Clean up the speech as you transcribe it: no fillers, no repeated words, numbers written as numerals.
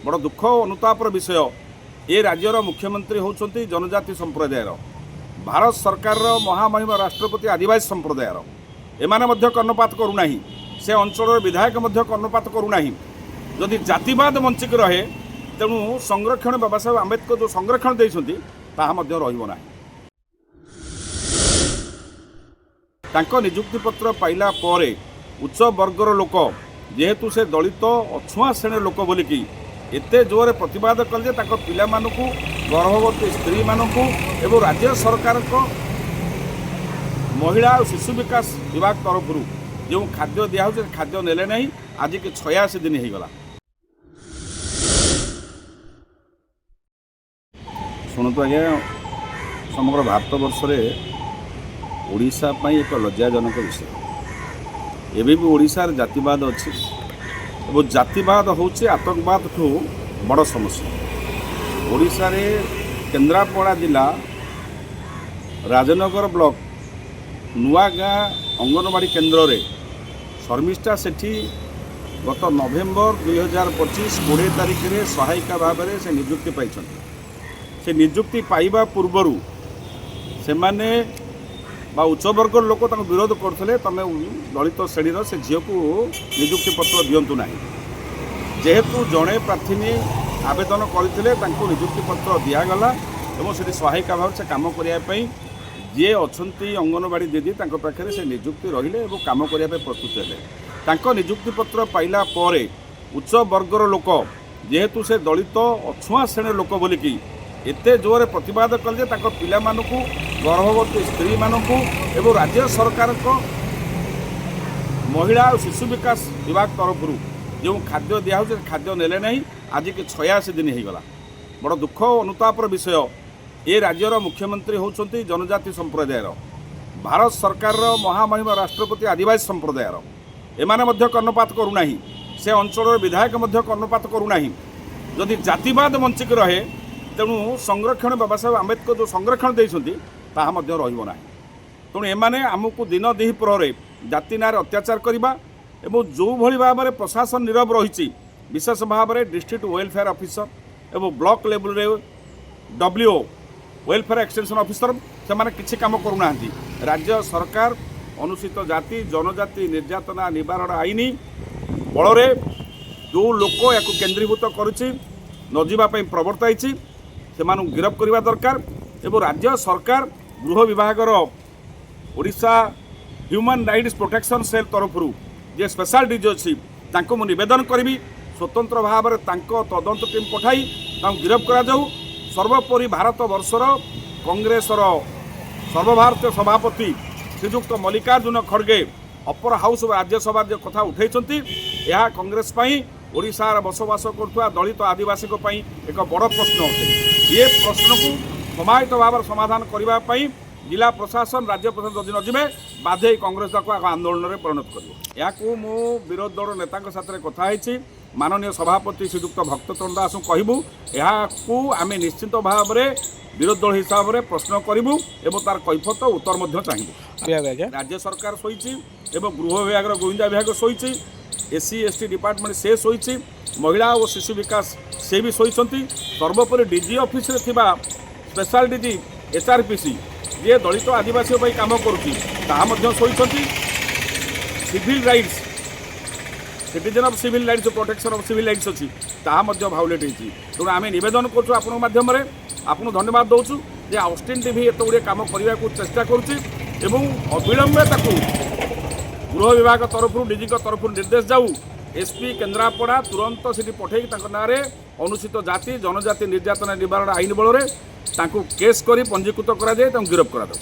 ବଡ଼ ଦୁଃଖ ଓ ଅନୁତାପର ବିଷୟ, ଏ ରାଜ୍ୟର ମୁଖ୍ୟମନ୍ତ୍ରୀ ହେଉଛନ୍ତି ଜନଜାତି ସମ୍ପ୍ରଦାୟର, ଭାରତ ସରକାରର ମହାମହିମ ରାଷ୍ଟ୍ରପତି ଆଦିବାସୀ ସମ୍ପ୍ରଦାୟର। ଏମାନେ ମଧ୍ୟ କର୍ଣ୍ଣପାତ କରୁନାହିଁ, ସେ ଅଞ୍ଚଳର ବିଧାୟକ ମଧ୍ୟ କର୍ଣ୍ଣପାତ କରୁନାହିଁ। ଯଦି ଜାତିବାଦ ବଞ୍ଚିକି ରହେ, ତେଣୁ ସଂରକ୍ଷଣ, ବାବା ସାହେବ ଆମ୍ବେଦକର ଯେଉଁ ସଂରକ୍ଷଣ ଦେଇଛନ୍ତି, ତାହା ମଧ୍ୟ ରହିବ ନାହିଁ। ତାଙ୍କ ନିଯୁକ୍ତି ପତ୍ର ପାଇଲା ପରେ ଉଚ୍ଚ ବର୍ଗର ଲୋକ, ଯେହେତୁ ସେ ଦଳିତ ଅଛୁଆଁ ଶ୍ରେଣୀର ଲୋକ ବୋଲିକି ଏତେ ଜୋରରେ ପ୍ରତିବାଦ କଲେ ଯେ ତାଙ୍କ ପିଲାମାନଙ୍କୁ, ଗର୍ଭବତୀ ସ୍ତ୍ରୀମାନଙ୍କୁ ଏବଂ ରାଜ୍ୟ ସରକାରଙ୍କ ମହିଳା ଆଉ ଶିଶୁ ବିକାଶ ବିଭାଗ ତରଫରୁ ଯେଉଁ ଖାଦ୍ୟ ଦିଆହେଉଛି, ସେ ଖାଦ୍ୟ ନେଲେ ନାହିଁ। ଆଜିକି 86 ଦିନ ହେଇଗଲା। ଶୁଣନ୍ତୁ ଆଜ୍ଞା, ସମଗ୍ର ଭାରତବର୍ଷରେ ଓଡ଼ିଶା ପାଇଁ ଏକ ଲଜ୍ଜାଜନକ ବିଷୟ। ଏବେ ବି ଓଡ଼ିଶାରେ ଜାତିବାଦ ଅଛି ଏବଂ ଜାତିବାଦ ହେଉଛି ଆତଙ୍କବାଦଠୁ ବଡ଼ ସମସ୍ୟା। ଓଡ଼ିଶାରେ କେନ୍ଦ୍ରାପଡ଼ା ଜିଲ୍ଲା ରାଜନଗର ବ୍ଲକ ନୂଆଗାଁ ଅଙ୍ଗନବାଡ଼ି କେନ୍ଦ୍ରରେ ଶର୍ମିଷ୍ଠା ସେଠି ଗତ ନଭେମ୍ବର 2025 20 ତାରିଖରେ ସହାୟିକା ଭାବରେ ସେ ନିଯୁକ୍ତି ପାଇଛନ୍ତି। ସେ ନିଯୁକ୍ତି ପାଇବା ପୂର୍ବରୁ ସେମାନେ ବା ଉଚ୍ଚବର୍ଗର ଲୋକ ତାଙ୍କୁ ବିରୋଧ କରୁଥିଲେ, ତୁମେ ଦଳିତ ଶ୍ରେଣୀର ସେ ଝିଅକୁ ନିଯୁକ୍ତି ପତ୍ର ଦିଅନ୍ତୁ ନାହିଁ। ଯେହେତୁ ଜଣେ ପ୍ରାର୍ଥିନୀ ଆବେଦନ କରିଥିଲେ, ତାଙ୍କୁ ନିଯୁକ୍ତି ପତ୍ର ଦିଆଗଲା ଏବଂ ସେଠି ସହାୟିକା ଭାବରେ ସେ କାମ କରିବା ପାଇଁ ଯିଏ ଅଛନ୍ତି ଅଙ୍ଗନବାଡ଼ି ଦିଦି, ତାଙ୍କ ପାଖରେ ସେ ନିଯୁକ୍ତି ରହିଲେ ଏବଂ କାମ କରିବା ପାଇଁ ପ୍ରସ୍ତୁତ ହେଲେ। ତାଙ୍କ ନିଯୁକ୍ତି ପତ୍ର ପାଇଲା ପରେ ଉଚ୍ଚ ବର୍ଗର ଲୋକ, ଯେହେତୁ ସେ ଦଳିତ ଅଛୁଆଁ ଶ୍ରେଣୀର ଲୋକ ବୋଲିକି ଏତେ ଜୋରରେ ପ୍ରତିବାଦ କଲେ ଯେ ତାଙ୍କ ପିଲାମାନଙ୍କୁ, ଗର୍ଭବତୀ ସ୍ତ୍ରୀମାନଙ୍କୁ ଏବଂ ରାଜ୍ୟ ସରକାରଙ୍କ ମହିଳା ଆଉ ଶିଶୁ ବିକାଶ ବିଭାଗ ତରଫରୁ ଯେଉଁ ଖାଦ୍ୟ ଦିଆହେଉଛି, ସେ ଖାଦ୍ୟ ନେଲେ ନାହିଁ। ଆଜିକି 86 ଦିନ ହେଇଗଲା। ବଡ଼ ଦୁଃଖ ଓ ଅନୁତାପର ବିଷୟ, ଏ ରାଜ୍ୟର ମୁଖ୍ୟମନ୍ତ୍ରୀ ହେଉଛନ୍ତି ଜନଜାତି ସମ୍ପ୍ରଦାୟର, ଭାରତ ସରକାରର ମହାମହିମ ରାଷ୍ଟ୍ରପତି ଆଦିବାସୀ ସମ୍ପ୍ରଦାୟର। ଏମାନେ ମଧ୍ୟ କର୍ଣ୍ଣପାତ କରୁନାହିଁ, ସେ ଅଞ୍ଚଳର ବିଧାୟକ ମଧ୍ୟ କର୍ଣ୍ଣପାତ କରୁନାହିଁ। ଯଦି ଜାତିବାଦ ବଞ୍ଚିକି ରହେ, ତେଣୁ ସଂରକ୍ଷଣ, ବାବା ସାହେବ ଆମ୍ବେଦକର ଯେଉଁ ସଂରକ୍ଷଣ ଦେଇଛନ୍ତି, ତାହା ମଧ୍ୟ ରହିବ ନାହିଁ। ତେଣୁ ଏମାନେ ଆମକୁ ଦିନ ଦ୍ୱିପ୍ରହରେ ଜାତି ନାଁରେ ଅତ୍ୟାଚାର କରିବା ଏବଂ ଯେଉଁଭଳି ଭାବରେ ପ୍ରଶାସନ ନୀରବ ରହିଛି, ବିଶେଷ ଭାବରେ ଡିଷ୍ଟ୍ରିକ୍ଟ ୱେଲଫେୟାର ଅଫିସର ଏବଂ block ଲେବୁଲରେ DWO, welfare extension officer, ସେମାନେ କିଛି କାମ କରୁନାହାନ୍ତି। ରାଜ୍ୟ ସରକାର ଅନୁସୂଚିତ ଜାତି ଜନଜାତି ନିର୍ଯାତନା ନିବାରଣ ଆଇନ ବଳରେ ଯେଉଁ ଲୋକ ୟାକୁ କେନ୍ଦ୍ରୀଭୂତ କରୁଛି, ନ ଯିବା ପାଇଁ ପ୍ରବର୍ତ୍ତାଇଛି, ସେମାନଙ୍କୁ ଗିରଫ କରିବା ଦରକାର ଏବଂ ରାଜ୍ୟ ସରକାର ଗୃହ ବିଭାଗର Odisha human rights protection cell ତରଫରୁ ଯିଏ ସ୍ପେଶାଲ ଡିଜି ଅଛି, ତାଙ୍କୁ ମୁଁ ନିବେଦନ କରିବି, ସ୍ୱତନ୍ତ୍ର ଭାବରେ ତାଙ୍କ ତଦନ୍ତ ଟିମ୍ ପଠାଇ ତାଙ୍କୁ ଗିରଫ କରାଯାଉ। ସର୍ବୋପରି ଭାରତ ବର୍ଷର କଂଗ୍ରେସର ସର୍ବଭାରତୀୟ ସଭାପତି ଶ୍ରୀଯୁକ୍ତ ମଲ୍ଲିକାର୍ଜୁନ ଖଡ଼ଗେ ଅପର ହାଉସ୍ ଓ ରାଜ୍ୟସଭାରେ ଯେଉଁ କଥା ଉଠାଇଛନ୍ତି, ଏହା କଂଗ୍ରେସ ପାଇଁ, ଓଡ଼ିଶାର ବସବାସ କରୁଥିବା ଦଳିତ ଆଦିବାସୀଙ୍କ ପାଇଁ ଏକ ବଡ଼ ପ୍ରଶ୍ନ ଅଟେ। ଏ ପ୍ରଶ୍ନକୁ ସମାହିତ ଭାବରେ ସମାଧାନ କରିବା ପାଇଁ ଜିଲ୍ଲା ପ୍ରଶାସନ, ରାଜ୍ୟ ପ୍ରଶାସନ ଯଦି ନ ଯିବେ, ବାଧ୍ୟ ହେଇ କଂଗ୍ରେସ ତାକୁ ଏକ ଆନ୍ଦୋଳନରେ ପରିଣତ କରିବ। ଏହାକୁ ମୁଁ ବିରୋଧୀ ଦଳର ନେତାଙ୍କ ସାଥିରେ କଥା ହେଇଛି। ମାନନୀୟ ସଭାପତି ଶ୍ରୀଯୁକ୍ତ ଭକ୍ତଚରଣ ଦାସଙ୍କୁ କହିବୁ, ଏହାକୁ ଆମେ ନିଶ୍ଚିତ ଭାବରେ ବିରୋଧୀ ଦଳ ହିସାବରେ ପ୍ରଶ୍ନ କରିବୁ ଏବଂ ତାର କୈଫତ ଉତ୍ତର ମଧ୍ୟ ଚାହିଁବୁ। ଆଜ୍ଞା। ରାଜ୍ୟ ସରକାର ଶୋଇଛି ଏବଂ ଗୃହ ବିଭାଗର ଗୋଇନ୍ଦା ବିଭାଗ ଶୋଇଛି, S C S T department ସେ ଶୋଇଛି, ମହିଳା ଓ ଶିଶୁ ବିକାଶ ସେ ବି ଶୋଇଛନ୍ତି। ସର୍ବୋପରି ଡିଜି ଅଫିସରେ ଥିବା ସ୍ପେଶାଲ ଡିଜି ଏଚ୍ଆର୍ପିସି, ଯିଏ ଦଳିତ ଆଦିବାସୀଙ୍କ ପାଇଁ କାମ କରୁଛି, ତାହା ମଧ୍ୟ ଶୋଇଛନ୍ତି। Civil rights, citizen of civil rights, protection of civil rights ଅଛି, ତାହା ମଧ୍ୟ ଭାଓଲେଟ୍ ହେଇଛି। ତେଣୁ ଆମେ ନିବେଦନ କରୁଛୁ ଆପଣଙ୍କ ମାଧ୍ୟମରେ, ଆପଣଙ୍କୁ ଧନ୍ୟବାଦ ଦେଉଛୁ ଯେ ଅଷ୍ଟିନ୍ ଟିଭି ଏତେ ଗୁଡ଼ିଏ କାମ କରିବାକୁ ଚେଷ୍ଟା କରୁଛି ଏବଂ ଅବିଳମ୍ବେ ତାକୁ ଗୃହ ବିଭାଗ ତରଫରୁ, ଡିଜିଙ୍କ ତରଫରୁ ନିର୍ଦ୍ଦେଶ ଯାଉ, ଏସ୍ପି କେନ୍ଦ୍ରାପଡ଼ା ତୁରନ୍ତ ସେଠି ପଠାଇକି ତାଙ୍କ ନାଁରେ ଅନୁସୂଚିତ ଜାତି ଜନଜାତି ନିର୍ଯାତନା ନିବାରଣ ଆଇନ ବଳରେ ତାଙ୍କୁ କେସ୍ କରି ପଞ୍ଜୀକୃତ କରାଯାଇ ତାଙ୍କୁ ଗିରଫ କରାଯାଉ।